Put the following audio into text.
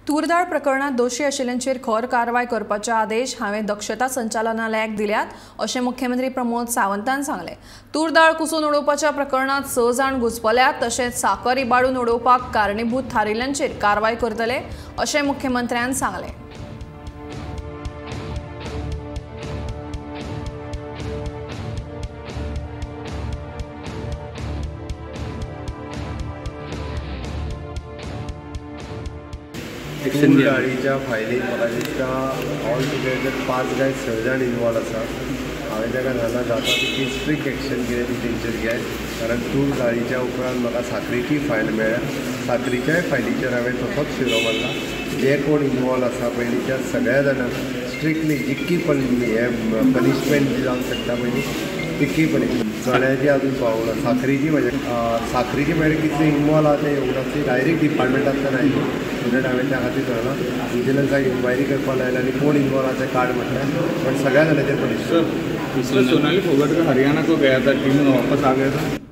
तूरदाळ प्रकरणात दोशी आशिल्ल्यांचेर खर कारवाय करपाचे आदेश हांवें दक्षता संचालनालयाक दिल्यात अशें मुख्यमंत्री प्रमोद सावंतान सांगलें. तूरदाळ कुसून उडोवपाच्या प्रकरणात 6 जाण घुस्पल्यात, तशेंच साकर इबाडून उडोवपाक कारणीभूत थारिल्ल्यांचेर कारवाय करतले अशें मुख्यमंत्र्यान सांगलें. तूर दाळीच्या फायलीन म्हाका दिसता ऑल टुगेदर 5 काय 6 जाण इनवॉल्व आसा. हांवें ताका जाणा जाता तितकी स्ट्रिक्ट एक्शन कितें ती तेंचेर घे, कारण तूर दाळीच्या उपरांत म्हाका साकरीची फायल मेळ्ळ्या. साकरीच्याय फायलीचेर हांवें तसोच शिरो मारला. जे कोण इनवॉल्व आसा पयलींच्या सगळ्या जाणांक स्ट्रिक्टली जितकी हे पनिशमेंट जी जावंक शकता पयलीं तितकी पनिशमेंट. चण्याची अजून पावूंक ना, साकरीची म्हजे साकरीची म्हळ्यार कितले इनवॉल्व आसा ते येवंक ना, ती डायरेक्ट डिपार्टमेंटांतल्यान आयली. म्हणून हांवें त्या खातीर सांगलां विजिलन्साक इन्क्वायरी करपाक लायला आनी कोण इन्वॉल्व आसा तें काड म्हटलें, पण सगळ्या जाणांचेर पनिशमेंट. सर, सोनाली फोगट का हरियाणा को गया था, टीम वापस आ गया था.